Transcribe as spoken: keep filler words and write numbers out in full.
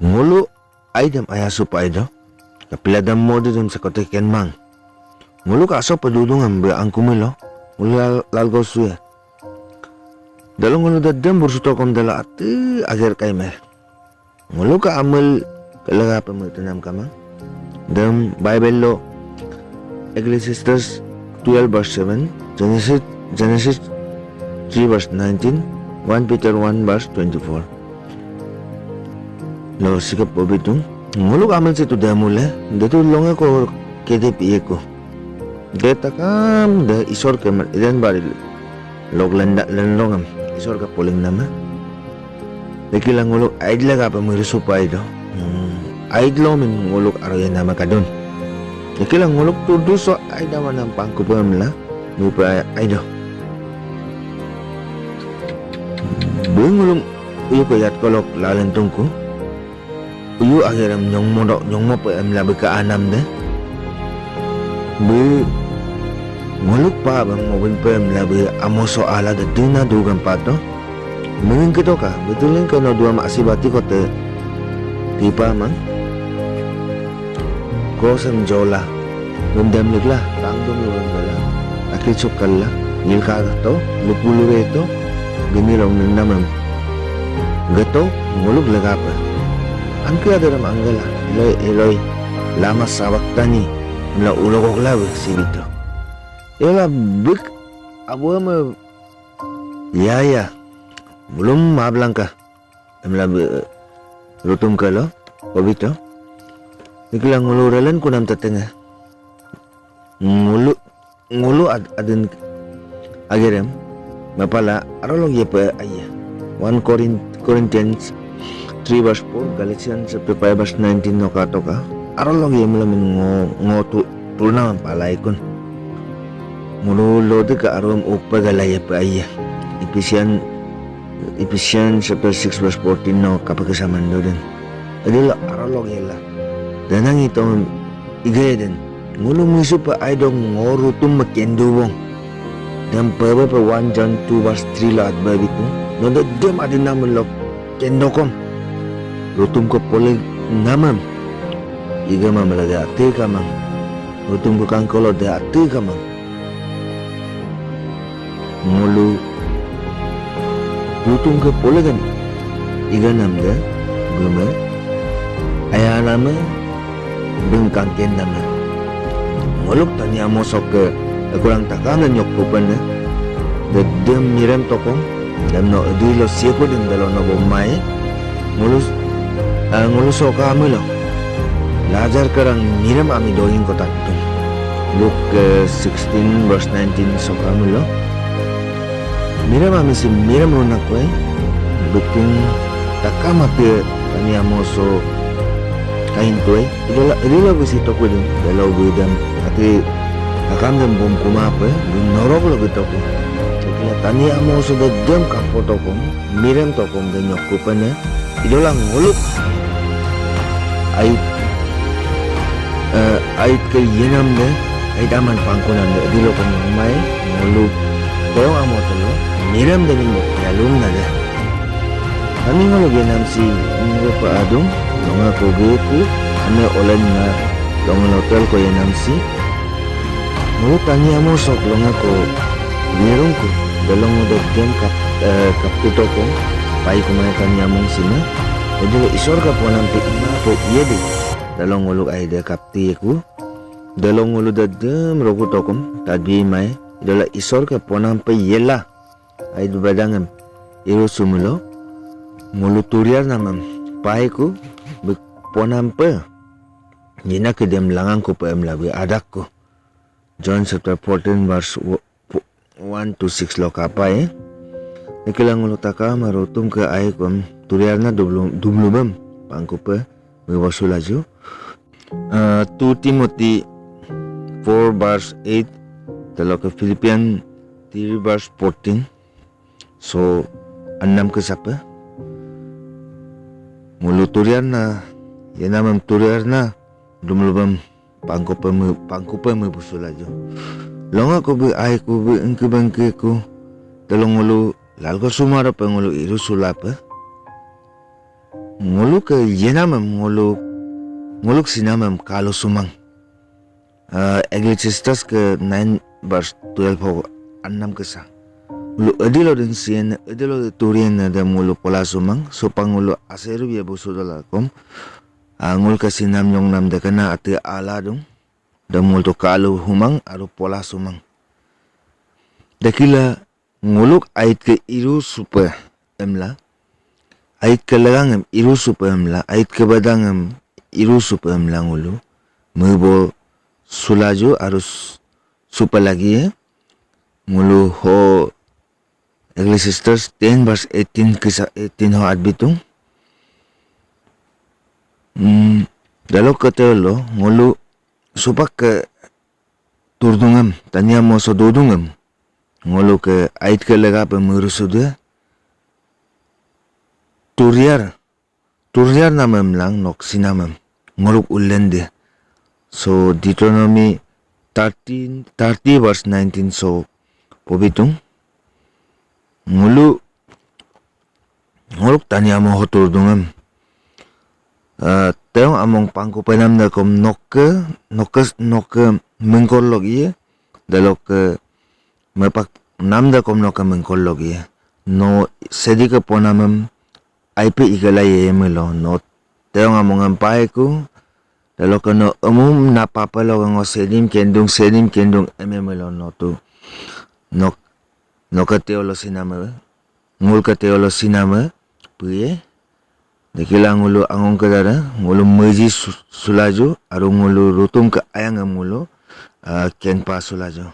Ngolu aidem ayasupa aido. Kapila dem modi dem sekote kenmang. Ngoluk asope dudung em be angkumílo. Ngolu lal, lalgo suye. Delo ngolu dedem bursutokom delo atí ager kaime. Ngoluke amel ke legape métenam kamang. Dem Bible lo Ecclesiastes twelve verse seven, Genesis, Genesis three verse nineteen, one Peter one verse twenty-four. Lo sikap bobitung. Ngoluk amel situ demule, detu longe ko kedep iyeko. De takam de Isor ke mer Eden bari lok lenda, lendongem Isor ke poling nama. Dekila ngoluk aid legape mérusupa aido. Hmm, aid lo min ngoluk aro yenama kadun. Dekila ngoluk tuduso aid amanam pangkupe emla, mépe aido. Bí ngolum uyuko yatkolok lalentungku. Uyu agerem nyongmodok, nyongmope emla bí ke anam de. Bí ngoluk pa bem mobin pe emla bí amoso ala de dina dugam pato. Menging ketoka, betuling ke no duam asibati kote. Tipa mang. Kosem jola. Bem dem likla, tang dum lo bem bela. Akil sukalla, yilka gato, lupulu reto, gini long nendamem. Gato, ngoluk legape. Angke aderem anggela, Eloi, Eloi, lama sabaktani, emla ulogok labe sibito. Ela bík, abu eme, ya, ya, belum maaf langka. Emla bí, Ruutum kelo, obito. Nikila ngolu relen kunam tatenge. Ngolu, ngolu ad-, adin agerem, mapala arolog yepe aiya. One Corinth-, Corinthians three verse four, Galatians chapter five verse nineteen noka toka. Arolog yemla min ngo, ngo tu, tulna pala ikun. Ngolu lodíke arom ukpe gala yepe aiya. Ephesians, Ephesians chapter six verse fourteen no kapekísa mandoden. Adílo arolog yela. Danang itom igeden. Ngolu mísupe aidok ngo Ruutum me kendubong. Dem pebe pe one John two verse three lo atbe bitu. Nonde dem adinam lo kendokom. Ruutum ke pole namem. Igamam lade atí kamang. Ruutum ke kangkolo de atí kamang. Ngolu Ruutum ke polegen iganam de bíme ayaname bíngkangkenname. Ngoluk tani amo sokke ekurang takame nyokku pene de dem mirem tokom dem no edílo sieko dem delo no bomai. Ngolu, eh, ngolu soka amílo. Lazar kerang mirem ami doying kotaktung. Luke, eh, sixteen verse nineteen soka amílo. Mirem ami si mirem runa kue. Buking takam atí tani amo so kain tue. Idola, idola bisi tokudin. Delo budem. Atí takam dem bom kuma pe. Bun norok lo bitoku. Tani amo so de dem kapo tokum. Mirem tokom de nyokku pene. Idola ngoluk. Ait, eh, ait ke yenam de, ait aman pangkunam de, idolo kom nyokmai, ngoluk. Teyong amo telo, mirem de ning yalum na de. Ami ngoluk yenam si, ngoluk pa adung, longa ko geku, ane olen na, longa hotel ko yenam si, Ngolu tani amo sok longe ko, bierung ko, delong ude dem kap, eh, kaptu toko, pai kumai tani among sina, edílo Isor ke ponam pe ima po iye de, delong ngoluk aide kapti yeku, delong ngolu de dem rogu tokom, tadbi mai, edílo Isor ke ponam pe yela, aidu badangem, iru sumilo, ngolu turiar namem, pai ku, bí ponam pe, yena ke dem langang ko pe emla bí adak ko. John chapter fourteen verse one to six lo kapai. Ikila ngolu takam Ruutum ke aikom turiarna dublu, dublubem pangkupe miwasu laju. Eh, two Timothy four verse eight, teloke Philippians three verse fourteen. So, anam ke sape? Ngolu turiarna, yenamem turiarna, dumlubem pangkupe me, pangkupe me busu laju. Longa ko bí ai ko bí engke bengke ko, telong ngolu lalko sumaro pe ngolu iru sulape. Ngoluke yenamem ngoluk, ngoluk sinamem kalo sumang. Ecclesiastes ke nine verse twelve ho annam kesa. Ngolu edílo den sien, edílo de turien dem ngolu pola sumang, supak ngolu aseru ye busu dolakom. Ngoluke sinam nyongnam dekena atí aladung, dem ngolu to kalo humang aru pola sumang. Dekila ngoluk aitke iru supe emla, aitke legangem iru supe emla, aitke badangem iru supe emla ngolu mebo sulaju aru supe lagi. Ngolu ho Ecclesiastes ten verse eighteen kesa, eighteen ho atbitung. Delokke telo ngolu supakke turdungem, tani amo so dudungem, ngoluke aitke legape merusude, turiar, turiar namem lang nok sinamem ngoluk ulende. So Deuteronomy thirteen, thirty verse nineteen so pobitung. Ngolu, ngoluk tani amo ho turdungem. Teyong among pangko penam dekom nokke, nokke, nokke mengkor lok iye, delokke mepak nam dekom nokke mengkor lok iye. No Shédíke ponamem aipe ikela yeyemílo, no teyong amongem paiku, delokke no emum napapelo ngo Shédím kendung, Shédím kendung ememílo no tu. Nok, nokke teyolo siname, ngoluke teyolo siname, puye. Dekila ngolu angong ke dada, ngolu meji su-, sulaju, aru ngolu rutumke ayangem ngolu, kenpa sulaju.